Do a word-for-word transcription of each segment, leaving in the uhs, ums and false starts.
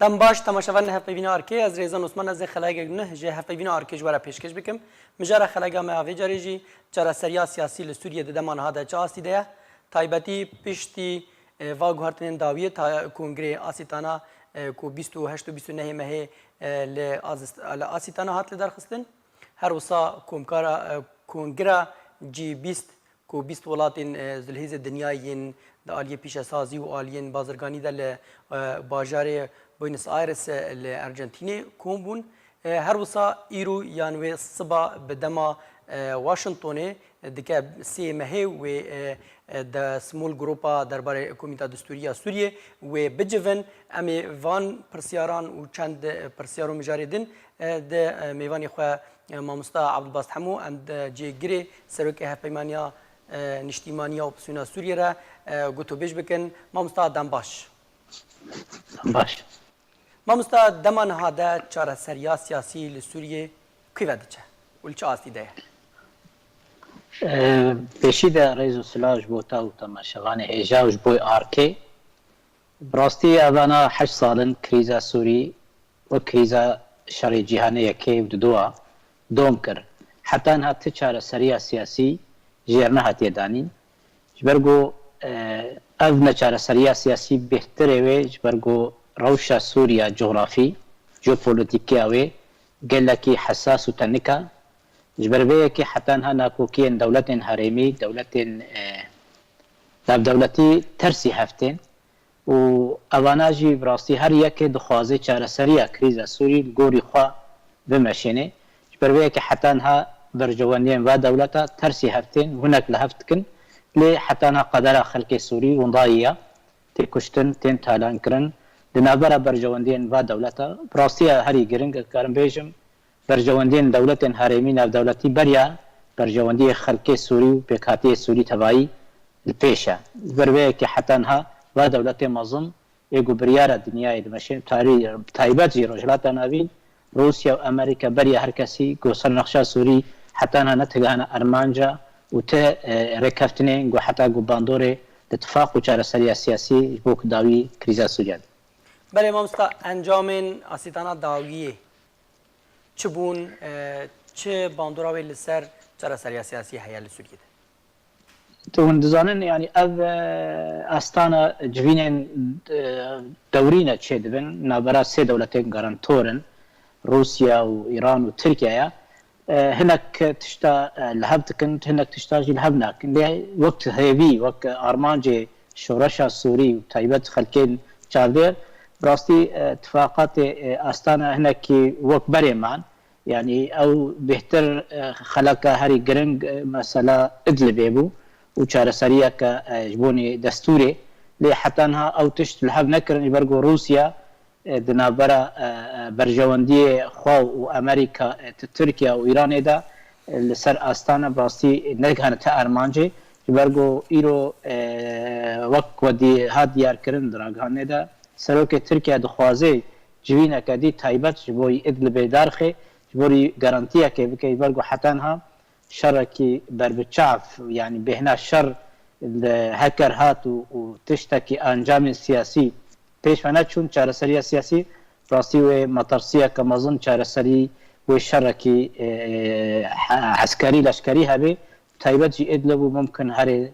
Em baş, temaşevanên hevpeyvîna Arkê, ez Rêzan Osman, ez ê xelegek nuh ji hevpeyvîna Arkê ji we re pêşkêş bikim. Mijara xelega me ya vê carê jî çareseriya siyasî li Sûriyê di dema niha de çi astî de ye? Taybetî piştî, e, va guhertinên dawiyê ta kongrê Asîtana, e, ku bîst û heşt û bîst û nehê mehê, e, li Azist-, li Asîtana hat lidarxistin. Her wisa komkara, e, kongira G bîst ku bîst welatên, e, zilhêzê dinyayê yên di aliyê pîşesazî û aliyên bazirganî de li, e, bajarê Buenos Aires, e, li Argentînê kom bûn. E, her wisa îro yan wê siba bi dema, e, Washingtonê dike sê mehê wê, e, e, de small grupa derbarê Komîta Destûrî ya Sûriyê wê bicivin. Em ê van pirsiyaran û çend, e, pirsiyar û mijarê din, e, di, e, mêvanê xwe, e, Mamosta Abdulbasit Hemo, em di cêgirê Serokê Hevpeymaniya, e, Niştîmaniya Opozîsyona Sûriyê re, e, gotûbêj bikin. Mamosta, dem baş. Baş. Mamosta, dema niha de çareseriya siyasî li Sûriyê kû ve diçe û li çi astî de ye? Ee, pêşî de rêz û silav ji bo te û temaşevanê hêja û ji bo arkê. Bi rastî evana heşt sal in krîza Sûrî wek krîza şerê cîhanê yekê û didoa dom kir. Heta niha ti çareseriya siyasî jêr nehatiye danîn. Ji ber ku, e, ev neçareseriya siyasî bêhtirê wê, ji ber ku rewşa Sûriya, cografî, jeopolîtîkiya wê gelekî hesas û tenik e. Ji ber vê yekê heta niha nakokiyên dewletên herêmî, dewletên, e, navdewletî tersî hev tên. Û evana jî bi rastî her yekê dixwaze çareseriya krîza Sûrî li gorî xwe bimeşêne. Ji ber vê yekê heta niha berjewendiyên va dewleta tersî hev tên, hinek li hev dikin. Lê heta niha qedera xelkê Sûrî windayî ye. Tê kuştin, tên talankirin. Di navbera berjewendiyên va dewleta, bi rastî ya herî giring, ez karim bêjim, berjewendiyên dewletên herêmî navdewletî beriya berjewendiyê xelkê Sûrî û pêkhatiyê Sûrî tevayî li pêş e. Ji ber vê yekê heta niha va dewletê mezin ê ku biryara dinyayê dimeşin, tarî-, taybet jî Rojhilata Navîn, Rûsya û Amerîka beriya her kesî ku ser nexşa Sûrî heta niha netigihane armanca û ti, e, rêkeftinê ku heta ku bandorê li tifaq û çareseriya siyasî ji bo ku dawî krîza Sûriye de. Belê mamosta, encamên asîtana dawiyê çi bûn, e, çi bandora wê li ser çareseriya siyasî heye li Sûriyê de? Tu hûn dizanin, yanî ev, e, astana civînên, e, dewrîne çêdibin, navbera sê dewletên garantor in, Rûsya û Îran û Tirkiye ye. E, hinek tişta, e, li hev dikin, hinek tişta jî li hev nakin. Lê wek hêvî, wek armancê şoreşa Sûrî û taybet xelkên çavdêr, bi rastî, e, tifaqatê, e, Astana hinekî wek berê man. Yanî ew bêhtir, e, xeleka herî giring, e, mesela Idlibê bû û çareseriyeke, e, ji bonê destûrê. Lê heta niha ew tişt li hev nekirin, ji ber ku Rûsya, e, di navbera, e, e, berjewendiyê xwe û Amerîka, e, Tirkiye û Îranê de, e, li ser Astana bi rastî negihane te armancê. Ji ber ku îro, e, wek ku dî-, hat diyarkirin di ragihandinê de, serokê Tirkiye dixwaze civîneke dî taybet ji bo Îdlibê darxe, ji bo garantiyekê bike, ji ber ku heta niha şerekî berbiçav, yanî bêhna şer li heker hat û, û tiştekî encamên siyasî pêş ve neçûn, çareseriya siyasî, rastî wê metirsiyeke mezin çareserî wê şerekî, e, he-, eskerî, leşkerî hebe, taybet jî Idlib û mumkin herê,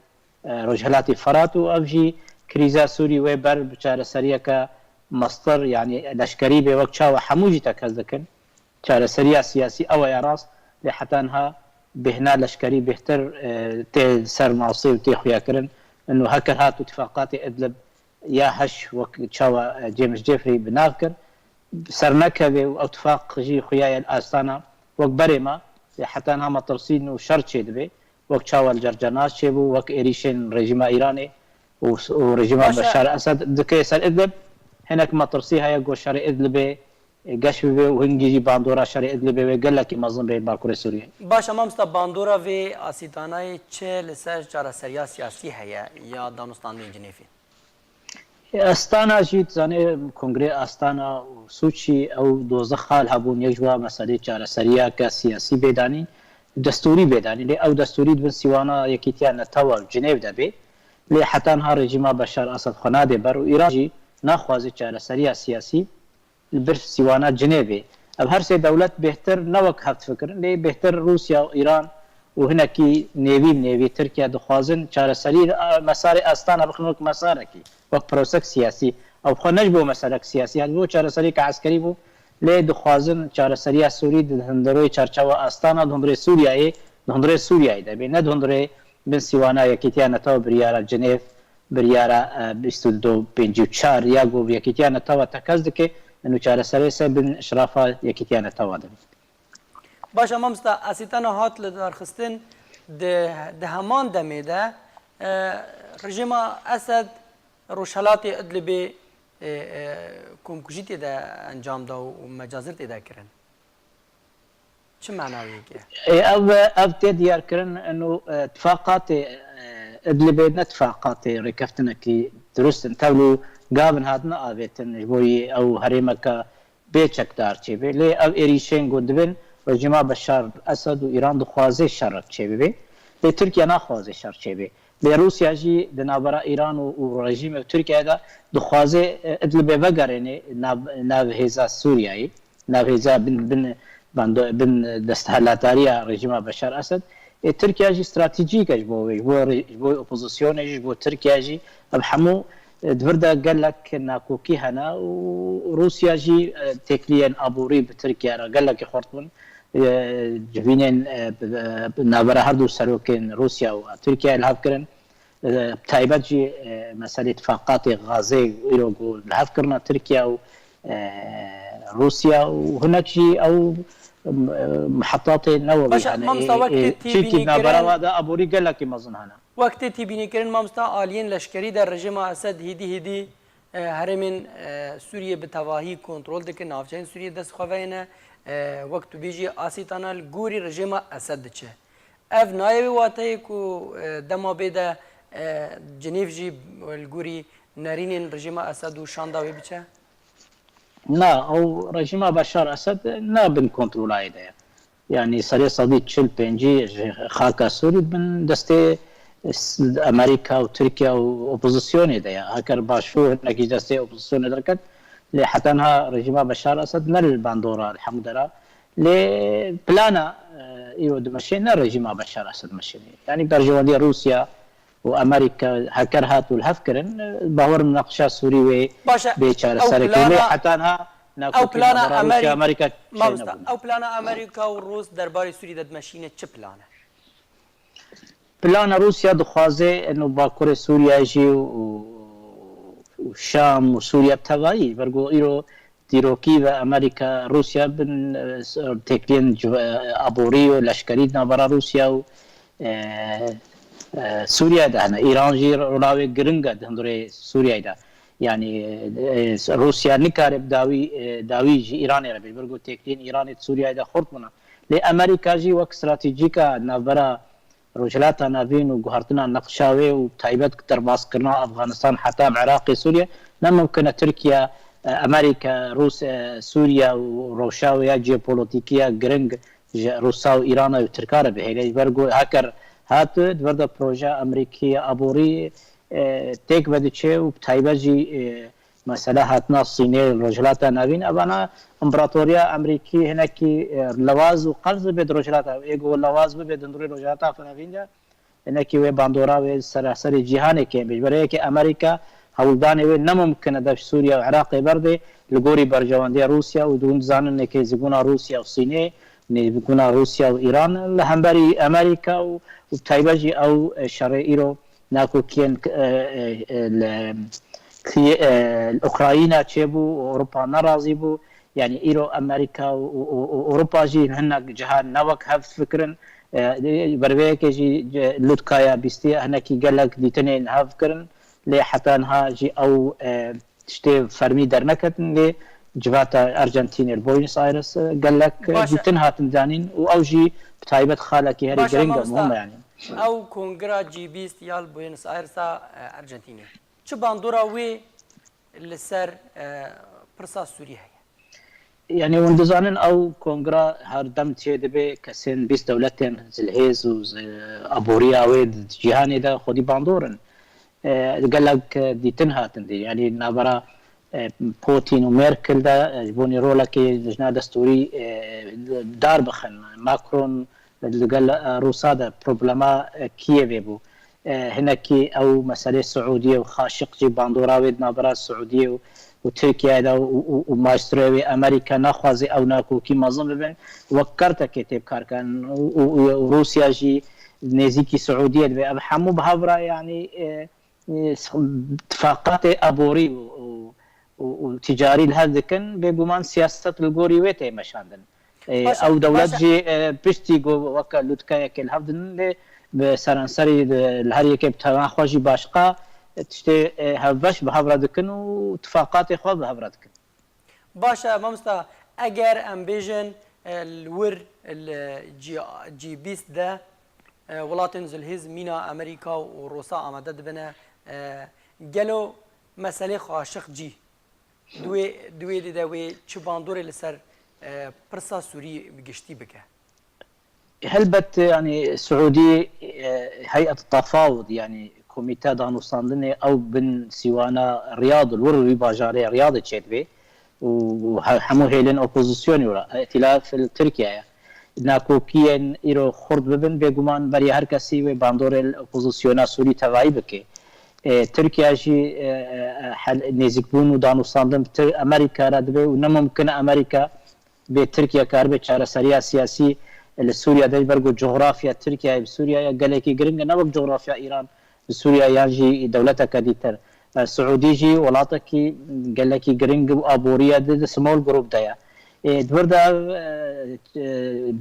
e, Rojhilatê Ferat û ev jî krîza Sûrî wê ber bi çareseriyeke mestir, yanî leşkerî bê wek çawa hemû jî tekez dikin. Çareseriya siyasî ew e ya rast, lê heta niha bêhna leşkerî bêhtir, e, tê ser masê û tê xuyakirin. Ino heker hat û tifaqatê Idlib ya heş wek çawa, e, James Jeffrey bi nav kir, sernekeve û ew tifaq jî xuya ye li Astana wek berê me, lê heta niha metirsîn û şer çêdibe, wek çawa li Cercernaz çêbû, wek êrîşên rejîma Îranê û, û rejîma Beşar Esed dike ser Idlib, hinek metirsî heye ku şerê Idlibê geş bibe û hingî jî bandora şerê Idlibê wê gelekî mezin bê li Bakurê Sûriyê. Baş e mamosta, bandora vê asîtanayê çi li ser çareseriya siyasî heye ya danûstandinên Cinêvê? Astana jî, dizanê, Kongrê Astana û Sûçî ew dozdeh xal hebûn, yek ji wan meselê çareseriyeke siyasî bê danîn, destûrî bê danîn. Lê ew destûrî di bin sîwana Yekîtiya Netewa û Cinêv de bê. Lê heta niha rejîma Beşar Esed xwe nadê ber û Îran jî naxwaze çareseriya siyasî li bir sîwana Cinêvê. Ev her sê dewlet bêhtir ne wek hev difikirin, lê bêhtir Rûsya û Îran û hinekî nêvî bi nêvî Tirkiye dixwazin çareserî, e, mesarê Astana bixin wek mesarekî, wek prosek siyasî. Ew xwe ne ji bo meselek siyasî, ya ji bo çareseriyeke eskerî bû, lê dixwazin çareseriya Sûrî di hundirê çarçewa Astana, di hundirê Sûriyeyê, di hundirê Sûriyeyê de bê, ne di hundirê bin sîwana Yekîtiya Netewa, biryara Cinêv, biryara, e, bîst û du pêncî û çar ya ku Yekîtiya Netewa tekez dike, û çareserê ser bin şirafa Yekîtiya Netewa de bî. Baş e, mamosta, Asîtana hat li darxistin di, di heman demê de, e, rejîma Esed rojhelatê Idlibê, e, e, komkujî tê de encam da û mecazir tê de kirin. Çi mana wê ye? Ê, ev, ev tê diyarkirin, eno, e, tifaqatê, e, Idlibê ne tifaqatê rêkeftinekî dirust in. Tevlû gavin hatine avêtin ji bo yî ew herêmeke bê çekdar çêbe. Lê ev êrîşên ku dibin, rejîma Beşar Esed û Îran dixwaze şerek çêbibe. Lê Tirkiye naxwaze şer çêbe. Lê Rûsya jî di navbera Îran û, û rejîmê Tirkiye de dixwaze, e, Idlibê vegerêne nav, nav hêza Sûriyeyê, nav hêza bin, bin, bin, bin desthilatdariya rejîma Beşar Esed. Ê, Tirkiye jî stratejîk e ji bo wê, ji bo rê-, ji bo opozisyonê jî, ji bo Tirkiye jî. Ev hemû, e, di vir de gelek nakokî hene û Rûsya jî, e, têkiliyên aborî bi Tirkiye re gelekî xurt bûn. E, civînên, e, bi, bi navbera her du serokên Rûsya û Tirkiye li hev kirin. E, taybet jî, e, meselê tifaqatê Gazê îro ku li hev kirina Tirkiye û, e, Rûsya û hinek jî ew, e, mihetatê newewî Baş e, hene. Mamosta, Ê, wek ê, tê çîkî tîbînî navbera kirin, wa de aborî gelekî mezin hene. Wek tê tîbînî kirin, mamosta, aliyên leşkerî de rejîma Esed hîdî hîdî, e, herêmên, e, Sûriyê bi tevahî kontrol dikin, navçeyên Sûriyê dest xwe veyne, e, wek tu bêjî Asîtana li gorî rejîma Esed diçe. Ev nayê wê wateyê ku, e, dema bê de, e, Cinêv jî li gorî nerînên rejîma Esed û şanda wê biçe? Na, ew rejîma Beşar Esed ne bin kontrolayê de ye. Yanî serê sedî çil pêncî ji xaka Sûrî bin destê s-, Amerîka û Tirkiye û opozisyonê de ye. Heker Başûr hinekî ji destê opozisyonê derket, lê heta niha rejîma Beşar Esed ne li bandora li hemû dera. Lê plana, e, îro dimeşê ne rejîma Beşar Esed meşênê. Yanî berjewendiya Rûsya û Amerîka heker hat û li hev kirin, e, bawer min naqşa Sûrî wê Baş e, bê ew çareserê kir. Lê plana, heta niha ew nakokî plana navbera Rûsya Amerîk-, Amerîka çênebûne. Mamosta, ew plana Amerîka û Rûs derbarê Sûrî de dimeşîne çi plan e? Plana Rûsya dixwaze eno Bakurê Sûriye jî û, û Şam û Sûriye bi tevayî, ji ber ku îro dîrokî ve Amerîka, Rûsya bin, e, s-, têkiliyên civ-, e, aborî û leşkerî di navbera Rûsya û, e, e, Sûriye de hene. Îran jî rola wê giring e di hundirê Sûriyeyê de. Yanî, e, Rûsya nikare bi dawî, e, dawî ji Îranê re bê, ji ber ku têkiliyên Îranê di Sûriyeyê de xurt bûne. Lê Amerîka jî wek stratejîka navbera Rojhilata Navîn û guhertina neqşa wê û taybet derbaskirina Afganistan heta bi Iraqê, Sûriye, ne mimkin e Tirkiye, e, Amerîka, Rûs, e, Sûriye û rewşa wê ya jeopolotîkî ya giring ji Rûsa û Îrana û Tirka re bihêle. Ji ber ku heker hat di vir de projeya Amerîkî ya aborî, e, têk vediçe û bi taybet jî, e, mesela hatina Sînê li Rojhilata Navîn, evana împaratoriya Amerîkî hinekî, e, lewaz û qels dibe di Rojhilata, ê ku lewaz bibe di hundirê Rojhilata Navîn de, hinekî wê bandora wê seraserê cîhanê kêm be. Ji ber yekê Amerîka hewldanê wê ne mimkin e dev ji Sûriye û Iraqê berde, li gorî berjewendiya Rûsya û hûn dizanin nêzîkbûna Rûsya û Sînê, nêzîkbûna Rûsya û Îran li hemberî Amerîka û, û taybet jî ew, e, şerê îro nakokiyên, e, e, e, li, Kiye-, e, li Ukrayna çêbû û Ewropa nerazî bû. Yanî îro Amerîka û, û, û, û Ewropa jî hinek cihan ne wek hev difikirin. E, ber vê yekê jî, e, Lutkaya bîstî hinekî gelek dîtinên hev kirin. Lê heta niha jî ew, e, tiştê fermî derneketin. Lê civata Argentînê li Buenos Aires, e, gelek, e, Baş e. dîtin hatin zanîn û ew jî bi taybet xalekî herî Baş e, giring e, mamosta. Muhim e yanî. Ew kongra G bîst ya li Buenos Aires a, e, Argentînê. Çi bandora wê li ser, e, pirsa Sûrî heye? Yanî hûn dizanin ew kongra her dem çêdibe, kesên bîst dewletên zilhêz û zi-, aboriya wê di cîhanê de xwedî bandor in. E, gelek, e, dîtin hatin dî. Yanî navbera e, Putin û Merkel de, e, ji bo nî rolekê lijna destûrî, e, dar bixin. Macron li gel, e, Rûsa de problema, e, Kiyevê bû. E, hinekî ew meselê Siûdiyê û Xaşiqcî bandora wê di navbera Siûdiyê û, û Tirkiyeyê de û, û, û maestroya wê Amerîka naxwaze ew nakokî mezin bibin. Wek kartekê tê bi kar kirin û, û, û, û Rûsya jî nêzîkî Siûdiyê dibe. Ev hemû bi hev re, yanî, e, e, tifaqatê aborî û, û, û, û ticarî li hev dikin, bêguman siyaset li gorî wê tê meşandin. E, Baş e, ew dewlet baş e. jî, e, piştî ku weke lûtkeyekê li hev didin, lê bi seranserî di, li her yekê bi teva xwe jî başqa, e, tiştê, e, hevbeş bi hev re dikin û tifaqatê xwe bi hev re dikin. Baş e, mamosta, eger em bêjin, e, li wir li G-, G bîst de, e, welatên zilhêz mîna Amerîka û Rûsa amade dibine, e, gelo meselê Xaşiqcî di wê, di wê dî de wê çi bandorê li ser, e, pirsa Sûrî bi giştî bike? Helbet, yanî, Siûdî, e, heyet tefawud, yanî komîte danûstandinê ew bin sîwana Riyad, li wir wî bajarê Riyadê çêdibe û he-, hemû hêlên opozisyonê re, îtîlaf li Tirkiye ye. Nakokiyên îro xurt bibin, bêguman beriya her kesî wê bandorê li opozisyona Sûrî tevayî bike. E, Tirkiye jî, e, e, hel-, nêzîkbûn û danûstandin bi Tir-, Amerîka re dibe û ne mumkin e Amerîka bê Tirkiye karibe çareseriya siyasî li Sûriye de, ji ber ku cografya Tirkiyeyê bi Sûriye ya gelekî giring e, ne wek cografya Îran bi Sûriye yan jî dewleteke dîtir. E, Siûdî jî welatekî gelekî giring û aboriye di, di small group de ye. E, di wir de ev, e, e,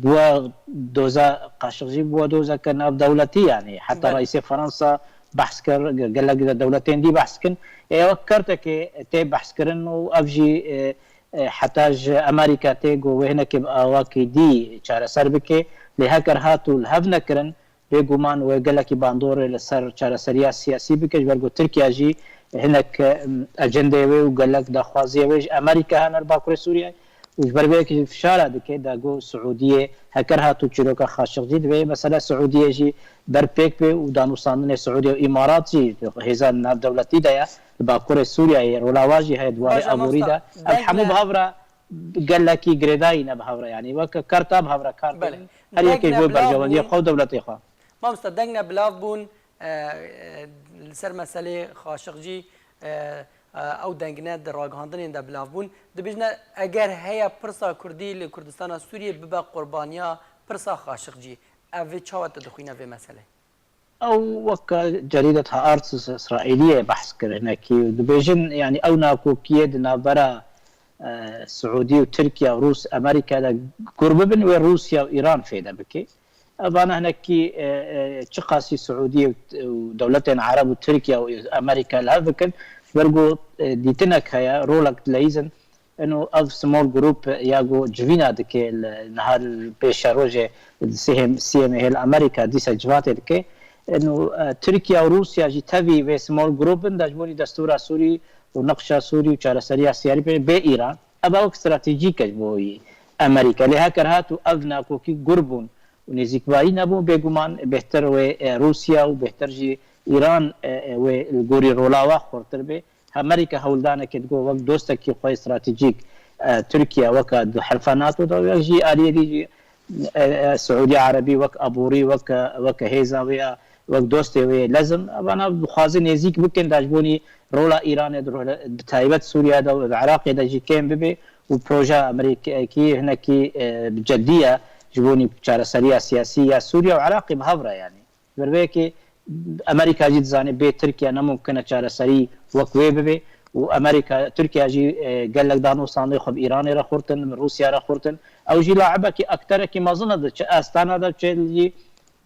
bûye doza Qaşiqcî, bûye dozeke navdewletî, yanî heta Belê. Reîsê Fransa behs kir, ge-, gelek de dewletên dî behs kin. E, wek kartekê tê behskirin û ev jî, e, e, heta ji Amerîka tê ku wê hinekê bi awakî dî çareser bike, lê heker hat û li hev nekirin, bêguman wê gelekî bandorê li ser çareseriya siyasî bike, ji ber ku Tirkiye jî hinek, em, ecendeyê wê û gelek daxwaziya wê ji Amerîka hene li Bakurê Sûriyeyê û ji ber vê yekê jî fişara dike, da ku Siûdiyê heker hat û çîroka Xaşiqcî divê mesele Siûdiyê jî ber pêk bê û danûstandinê Siûdiye û Îmarat jî hêza navdewletî de ye. Li Bakurê Sûriyeyê rola wa jî heye di warê Baş e, aborî mamosta, de. Ev deng hemû ne- bi hev re gelekî girêdayî ne bi hev re, yanî weke karta bi hev re kar Belê. kirin. Her Deng yekê ji ne bo bila berjewendiyê bûn. xwe û dewletê xwe. Mamosta, deng ne bila bûn, e, e, li ser meselê Xaşiqcî, e, e, ew deng ne di ragihandinên de bila bûn. Dibêjne, eger heye pirsa Kurdî li Kurdistana Sûriyê bibe qurbaniya pirsa Xaşiqcî. Ev vê çawa tu dixwîne vê meselê? Ew weke cerîdet Haaretz Îsraîliyê behs kir hinekî û dibêjin, yanî ew nakokiyê di navbera, e, Siûdî û Tirkiye û Rûs, Amerîka de gur bibin, wê Rûsya û Îran fêde bike. Evana hinekî, e, e, çiqasî Siûdî û, û dewletên Ereb û Tirkiye û Amerîka li hev bikin, ji ber ku, e, dîtinek heye, rolek dileyîzin, ino ev small group ya ku civîna dike li niha li pêşerojê sihê, siyê mehê li Amerîka dîsa civatê dike. Ino, e, Tirkiye û Rûsya jî tevî vê small group in de ji bo nî destûra Sûrî û nexşa Sûrî û çareseriya Siyarî pê bê Îran. Ev wek stratejîk e ji bo wî Amerîka. Lê heker hat û ev nakokî gur bûn û nêzîkbayî nebû, bêguman bêhtir wê, e, Rûsya û bêhtir jî Îran, e, e, wê li gorî rola wa xurtir bê. Amerîka hewldanekê digo wek dostekî xwe stratejîk, e, Tirkiye weke di herfa NATO de, wek jî aliyê dî jî, e, e, Siûdî Erebî wek aborî, wek, wek hêza wê ya, wek dostê wê lezim. Evana dixwaze nêzîk bikin da ji bo nî rola Îranê di role-, bi taybet Sûriye de û di Iraqê de jî kêm bibe û projeya Amerîkî hinekî, e, bi cedî ye ji bo nî çareseriya siyasî ya Sûriye û Iraqê bi hev re yanî. Ji ber vê yekê Amerîka jî dizane bê Tirkiye ne mumkin e çareserî wek wê bibe û Amerîka, Tirkiye jî, e, gelek danûstandê xwe bi Îranê re xurtin, bi Rûsya re xurtin. Ew jî laibekî, akterekî mezin e di çi astana de, çi jî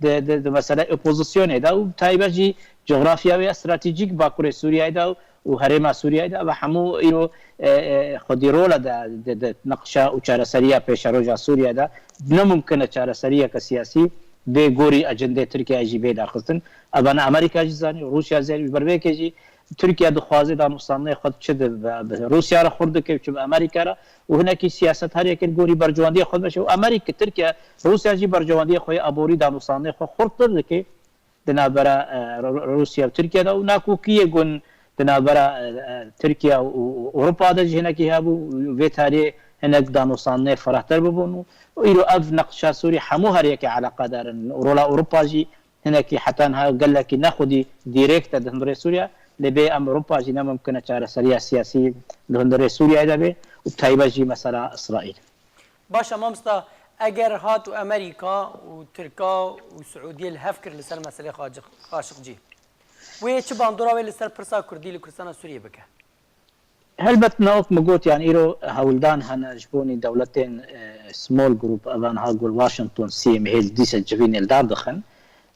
di, di, di mesele opozisyonê de û bi taybet jî cografya wê stratejîk Bakurê Sûriyeyê de û herêma Sûriyeyê de ve hemû îro, e, e, xwedî role de, di, di nexşa û çareseriya pêşeroja Sûriye de ne mumkin e çareseriyeke siyasî bê gorî ecendê Tirkiyeyê jî bê daxistin. Evana Amerîka jî zanî, Rûsya zanî, ji ber vê yekê jî Tirkiye dixwaze danûstandinê xwe çi di, bi, bi Rûsya re xurt dike, çi bi Amerîka re û hinekî siyaset her yekê li gorî berjewendiyê xwe dimeşe û Amerîka, Tirkiye, Rûsya jî berjewendiyê xwe yê aborî danûstandinê xwe xurttir dike di navbera, e, Rû-, Rûsya û Tirkiye de û nakokiyê gun di navbera e, e, Tirkiye û, û Ewropa de jî hinekî hebû, vê tarî hinek danûstandinê ferehtir bibûn û îro ev neqşa Sûrî hemû her yekê eleqedar in. Rola Ewropa jî hinekî heta niha gelekî ne xwedî dîrêkt e di hundirê Sûriye, lê bê em Ewropa jî ne mimkin e çareseriya siyasî li hundirê Sûriyeyê de bê û bi taybet jî mesela Îsraîl. Baş e mamosta, eger hat û Amerîka û Tirka û Siûdiyê li hev kir li ser meselê Xaçiq-, Xaşiqcî, wê çi bandora wê li ser pirsa Kurdî li Kurdistana Sûriyê bike? Helbet ne wek min got, yani îro hewldan hene ji bonî dewletên e, small group, evan ha gul Washington, C M H, dîse civînê li dar dixin.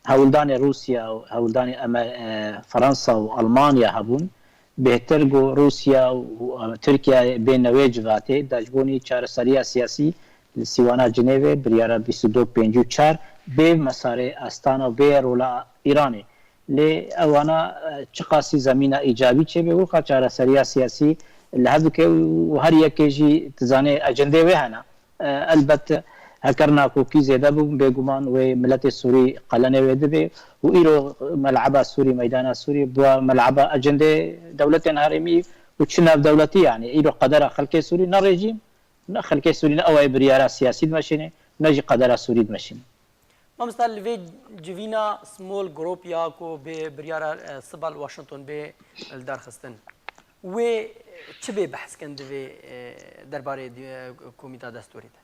Hewldanê Rûsya û hewldanê Eme- e, Fransa û Almanya hebûn. Bêhtir ku Rûsya û e, Tirkiye bêne wê civatê, da ji bonî çareseriya siyasî li Sîwana Cinêvê biryara bîst û du pêncî û çar bê mesarê astana û bê rola Îranê. Lê ewana e, çiqasî zemîna îcabî çêbe, weka çareseriya siyasî li hev bike û her yekê jî dizane ecendê wê hene. E, elbet heker nakokî zêde bû, bêguman wê miletê Sûrî qelenê wê dibe û îro mel'eba Sûrî, meydana Sûrî bû mel'eba ecendê dewletên herêmî û çi navdewletî, yani îro qedera xelkê Sûrî ne rejîm, ne xelkê Sûrî ne ew ê biryara siyasî dimeşîne, ne jî qedera Sûrî dimeşîne. Mamosta, li vê civîna small group ya ku bê biryara e, siba li Washington bê li dar xistin, wê çi bê behs kin di vê e, derbarê di, e, komîta destûrî de?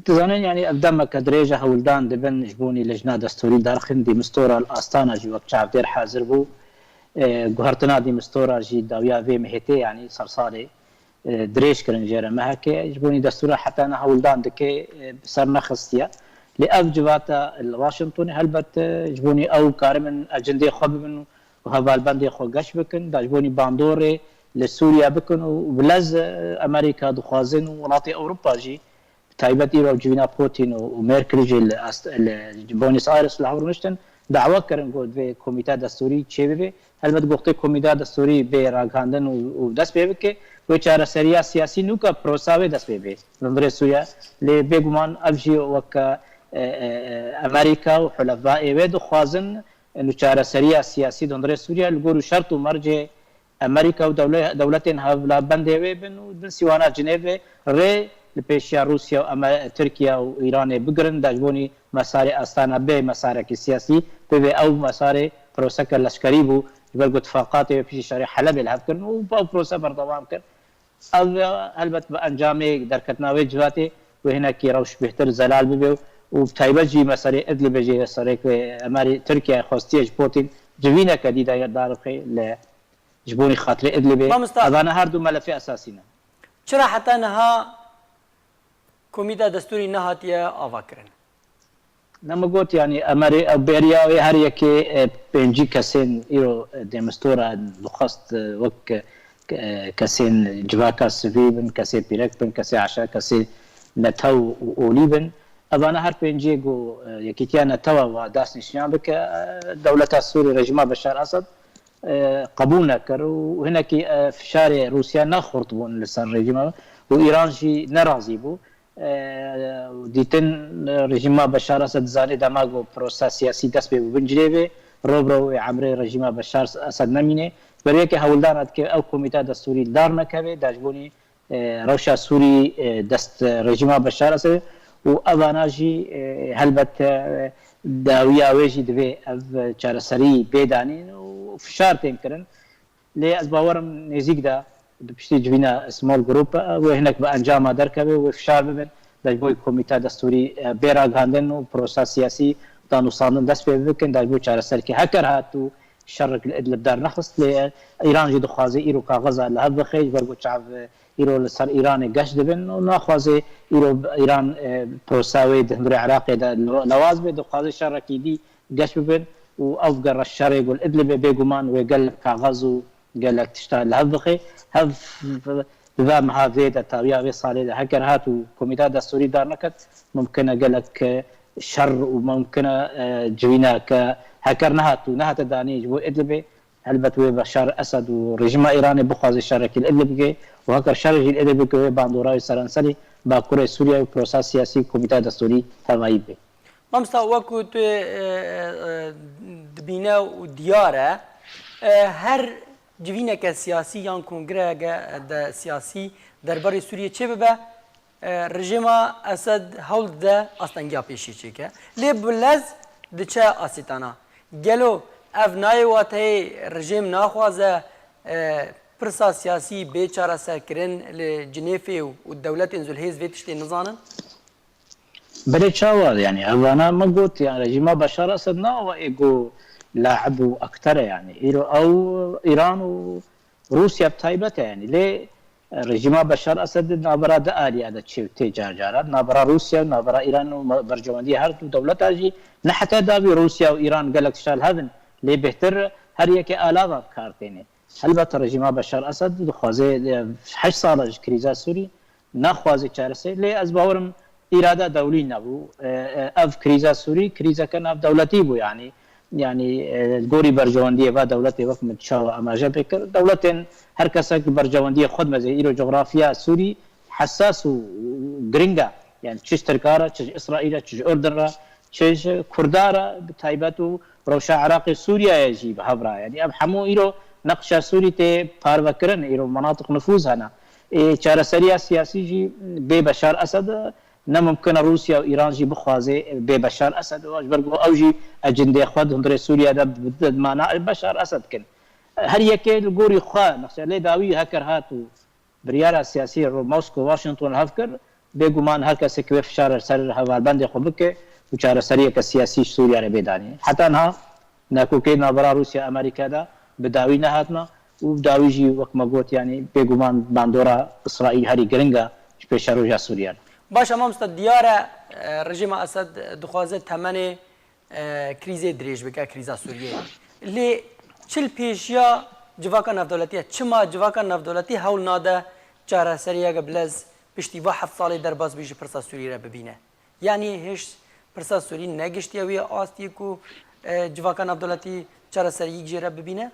Dizanin, yani ev demeke dirêj e hewldan dibin ji bonî lijna destûrî derxin, dîmistora li astana jî wek çavdêr hazir bû. E, guhertina dîmistora jî dawiya vê mehê tê, yani sersalê e, dirêj kirin jê re mehekê. Ji bonî destûra heta niha hewldan dike, e, bi ser nexistiye. Lê ev civata li Washingtonê helbet e, ji bonî ew karibin ecendê xwe bibin û hevalbendê xwe geş bikin, da ji bonî bandorê li Sûriye bikin û bi lez e, Amerîka dixwazin û welatê Ewropa jî, bi taybet îro civîna Putin û, û Merkel jî li, est- li Buenos Aires li hev rûniştin, dawa kirin ku divê komîta destûrî çêbibe. Helbet goxtê komîta destûrî bê ragihandin û, û dest pê bike, wê çareseriya siyasî nûka prosa wê dest pê bê li hundirê Sûriye. Lê bêguman ev jî weke e, e, e, Amerîka û hulefayê wê dixwazin, e, nû çareseriya siyasî di hundirê Sûriye li gor û şert û mercê Amerîka û dewle- dewletên hevla bendê wê bin û bin sîwana Cinêvê rê li pêşiya Rûsya û Eme- Tirkiye û Îranê bigirin, da ji bonî mesarê astana bê mesarekî siyasî, bivê ew mesarê proseke leşkerî bû, ji ber ku tifaqatê wê piştî şerê Helebê li hev kirin û ew prose berdewam kir. Ev helbet bi encamê derketina wê civatê wê hinekî rewş bêhtir zelal bibe û bi taybet jî meselê Idlibê jî serê ku Emerî Tirkiye xwestiye ji Putin civîneke dî de darixê li ji bonî xatirê Idlibê. Mamosta, evane her du melefê esasî ne. Çira heta niha komîta destûrî nehatiye avakirin? Ne min got, yani Emerê ew beriya wê her yekê e, pêncî kesên îro e, dêmistora dixwest e, wek e, kesên civaka sivî bin, kesê pîrek bin, kesê eşa, kesê netew û olî bin. Evane her pêncê ku e, Yekîtiya Netewa wa destnîşiyan bike, e, dewleta Sûrî, rejîma Beşar Esed, e, qebûl nekir û hinekî e, fişarê Rûsya ne xurt bûn li ser rejîma û Îran jî nerazî bû. E, dîtin e, rejîma Beşar Esed dizanî dema ku prosa siyasî dest pê bû bin cilêvê, ro bi ro wê emrê rejîma Beşar Esed nemîne. Ber yekê hewldana dike ew komîta destûrî dar nekeve, da ji bonî e, rewşa Sûrî e, dest rejîma Beşar Esed û evana jî e, helbet e, dawiya wê jî divê ev çareserî bê danîn û fişar tên kirin. Lê ez bawerim nêzîk de di piştî civîna Small Group e, wê hinek bi encama derkeve, wê fişar bibin, da ji bo komîta destûrî e, bê ragihandin û prosa siyasî danûstandin dest pê bikin, da ji bo çareserkê heker hat û şerek li Idlib dernexist, lê Îran jî dixwaze îro kaxeza li hev bixe, ji ber ku çav îro li ser Îranê geş dibin û naxwaze îro Îran e, prosa wê di hundirê Iraqê de lewaz be, dixwaze şerekî dî geş bibin û ev gere şerê ku li Idlibê bêguman wê gelek kaxez û gelek tişta li hev bixe. Hev di va meha vê de, tawiya vê salê de heker hat û komîta destûrî dar neket, mumkin e gelek e, şer û mumkin e, e, civîna ke heker nehat û nehate danî ji bo Idlibê, helbet wê Beşar Esed û rejîma Îranê bixwaze şerekî li Idlib bike û heker şer jî li Idlib bike, wê bandora wê seranserî Bakurê Sûriyeyê û prosa siyasî û komîta destûrî tevayî bibe. Mamosta, wekû tu e, e, e, dibîne û diyar e, e, her civîneke siyasî yan kongreyeke de siyasî derbarê Sûriyê çêbibe, e, rejîma Esed hewl dide astengiya pêşî çêke. Lê bi lez diçe asîtana. Gelo ev nayê wateyê rejîm naxwaze, e, pirsa siyasî bê çareserkirin li Cinêfê û, û dewletên zûlhêz vê tiştê nizanin? Belê çawa, yani, evana me got, yani, rejîma Beşar Esed ne awa ê ku laib û akter e, yani. Îro ew Îran û Rûsya bi taybet e, yani. Lê rejîma Beşar Esed di navbera di aliya de çê tê car caran. Navbera Rûsya û navbera Îran û me-, berjewendiyê her du dewleta jî ne heta dawî Rûsya û Îran gelek tişta li hev in. Lê bêhtir her yekê alava bi kar têne. Helbet rejîma Beşar Esed dixwaze, e, heşt sal e ji krîza Sûrî, naxwaze çareserî, lê ez bawerim îrada dewlî nebû. E, e, ev krîza Sûrî, krîzeke navdewletî bû, yanî, yanî, e, li gorî berjewendiyê va dewletê wek min çawa amaje pê kir. Dewletên her kesek berjewendiyê xwe dimeze. Îro coxrafiya Sûrî hesas û giring e. Yani çi ji Tirka re, çi ji Îsraîl re, çi ji Urdun re, çi ji Kurda re bi taybet û rewşa Iraqê Sûriyeyê jî bi hev re. Yani ev hemû îro neqşa Sûrî tê parvekirin, îro menatiq nifûz hene. Ê çareseriya siyasî jî bê Beşar Esed ne mimkin e Rûsya û Îran jî bixwaze bê Beşar Esed. Ji ber ku ew jî ecindê xwe di hundirê Sûriye de bi, bi mana Beşar Esed dikin. Her yekê li gorî xwe, mesela lê dawî heker hat û biryara siyasî ro Mosko Washington hev kir, bêguman her kesê ki wê fişar ser hevalbendê xwe bike û çareseriyeke siyasî ji Sûriye re bê danî. Heta niha nakokê navbera Rûsya Amerîka de bi dawî nehatina û bi dawî jî wek me got, yanî bêguman bandora Îsraîl herî giring e ji pêşeroja Sûriye re. Baş e mamosta, diyar e, e, rejîma Esed dixwaze temenê e, krîzê dirêj bike, krîza Sûriyeyê. Lê çi li pêşiya civaka navdewletî ye? Çima civaka navdewletî hewl nade çareseriyeke bilez piştî va heft salê derbas bî ji pirsa Sûrî re bibîne? Yanî hêj pirsa Sûrî negiştiye wê astî ku, e, civaka navdewletî çareseriyek jê re bibîne?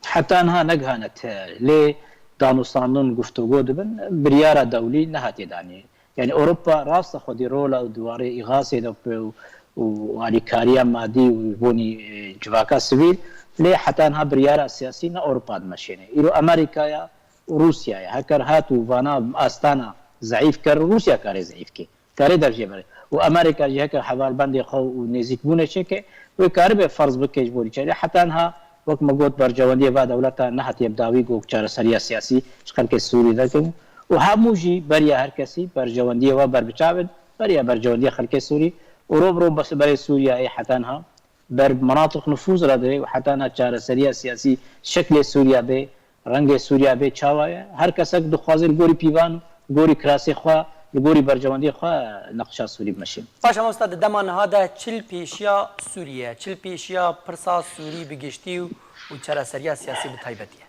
Heta niha negihane te, lê danûstandin guftûgo dibin, biryara dewlî nehatiye danî. Yani Ewropa rast e xwedî rola û di warê îxasê de û, û alîkariya madî û ji bonî, e, civaka sivîl, lê heta niha biryara siyasî ne Ewropa dimeşêne. Îro Amerîkaya û Rûsyaya heker hat û vana astana zeîf kir, Rûsya kare zeîf kê. Kare dev jê bere. Û Amerîka jî heke hevalbendê xwe û nêzîkbûnê çêke, wê karibe ferz bike ji bo rîçerê. Heta niha, wek me got, berjewendiyê va dewleta nehatiye bi dawî ku çareseriya siyasî ji xelkê Sûrî vekin. Û hemû jî beriya her kesî berjewendiyê we berbiçav in, beriya berjewendiya xelkê Sûrî. Û ro bi ro bes berê Sûriyeyê heta niha ber menatiq nifûz re dibe û heta niha çareseriya siyasî şeklê Sûriya bê, rengê Sûriya bê çawa ye? Her kesek dixwaze li gorî pîvan, li gorî kirasê xwe, li gorî berjewendiyê xwe neqşa Sûrî bimeşîne. Baş e mamosta, di dema niha de çi li pêşiya Sûrî ye, çi li pêşiya pirsa Sûrî bi giştî û, û çareseriya siyasî bi taybetî ye?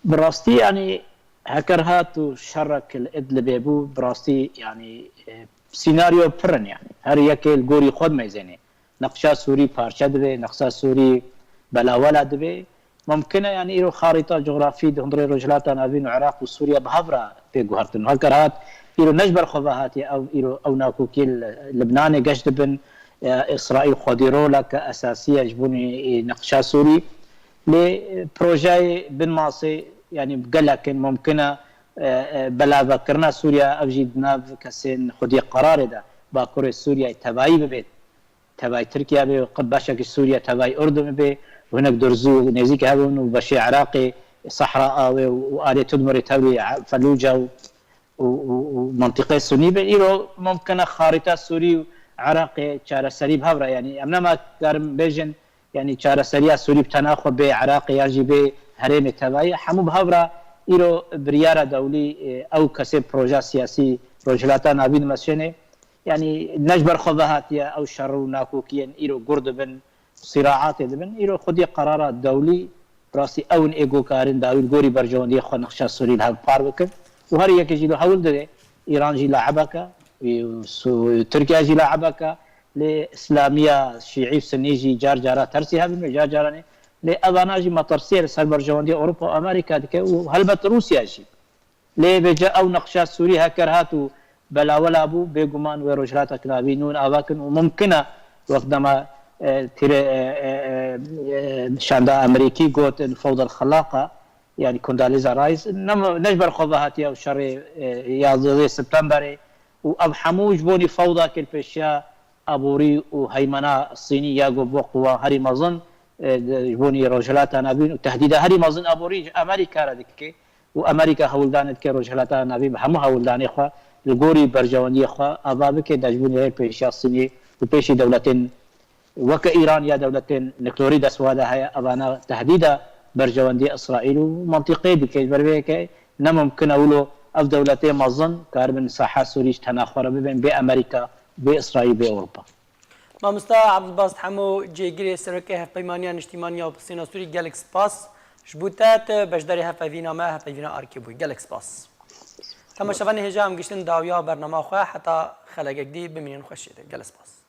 Bi rastî, yanî heker hat û şerek li Idlibê bû, bi rastî, yanî, e, sînaryo pir in, yanî her yekê li gorî xwe dimeyzêne. Neqşa Sûrî parçe dibe, neqşa Sûrî belawela dibe. Mumkin e, yani îro xarîta cografî di hundirê Rojhilata Navîn û Iraq û Sûriye bi hev re bê guhertin. Heker hat, îro ne ji ber xwe ve hatiye ew, îro ew nakokî li Libnanê geş dibin, e, Îsraîl xwedî roleke esasî ye ji bonî, e, neqşa Sûrî. Lê, e, projeyê bin masê, yani gelek in, mumkin e, e, e, belavekirina Sûriye, ev jî di nav kesên xwedî qerarê de Bakurê Sûriye tevayî bibêt. Tevayî Tirkiye bê, qe-, beşek ji Sûriye tevayî Urdun bê, û hinek durzû nêzîk hev in û beşê Iraqê, Sehra Awê û, û alê Tudmurê tevlî Felûca û, û, û, û mintîqê Sunî bin. Îro mumkin e xarîta Sûrî û Iraqê çareserî bi hev re, yanî em nema karin bêjin, yanî çareseriya Sûrî bi tena xwe bê Iraqê yan jî bê herêmê tevayî, hemû bi hev re îro biryara dewlî, e, ew kesê proja siyasî Rojhilata Navîn dimeşêne. Yanî ne ji ber xwe ve hatiye ew şer û nakokiyên îro gur dibin, sîraatê dibin. Îro xwedî qerara dewlî, bi rastî ew in ê ku karin dawî li gorî berjewendiyê xwe neqşa Sûrî li hev par bikin. Û her yekê jî li hewl dide, Îran jî laibek e, û Su-, Tirkiye jî laibek e, lê Îslamiya Şîî û Sunî jî car cara tersî hev in, car caranê. Lê evana jî metirsiyê li ser berjewendiyê Ewropa û Amerîka dike û helbet Rûsya jî. Lê vêca ew neqşa Sûrî heker hat û belawela bû, bêguman wê Rojhilata Navîn nûn ava kin û mumkin e wek dema, e, tire, e, e, e, e, şanda Amerîkî gotin fewdel xelaqa, yani Condoleezza Rice, ne, ne ji ber xwe ve hatiye ew şerê, e, yazdeh Septemberê û ev hemû ji bonî fewda kir pêşiya aborî û heymena Sînî ya ku bo quwa herî mezin, e, de, ji bonî Rojhilata Navîn û tehdîda herî mezin aborî ji Amerîka re dike. Û Amerîka hewldanê dike Rojhilata Navîn bi hemû hewldanê xwe li gorî berjewendiyê xwe ava bike, de ji bonî rê pêşiya Sînî û pêşî dewletên weke Îran ya dewletên nukleorî destwa de heye, evana tehdîda berjewendiyê Îsraîl û mentiqê dike. Ji ber vê yekê ne mimkin e wilo ev dewletê mezin karibin saha Sûrî ji tena xwe re bibin bê Amerîka, bê Îsraîl, bê Ewropa. Mamosta Abdulbasit Hemo, cêgirê Serokê Hevpeymaniya Niştîmaniya Opozîsyona Sûrî, gelek spas ji bo te. Tu beşdarî hevpeyvîna me, hevpeyvîna Arkê bûyî. Gelek spas. Temaşevanê hêja, em giştin dawiya bernama xwe, heta xelegek dî bimînin xweşiyê de. Gelek spas.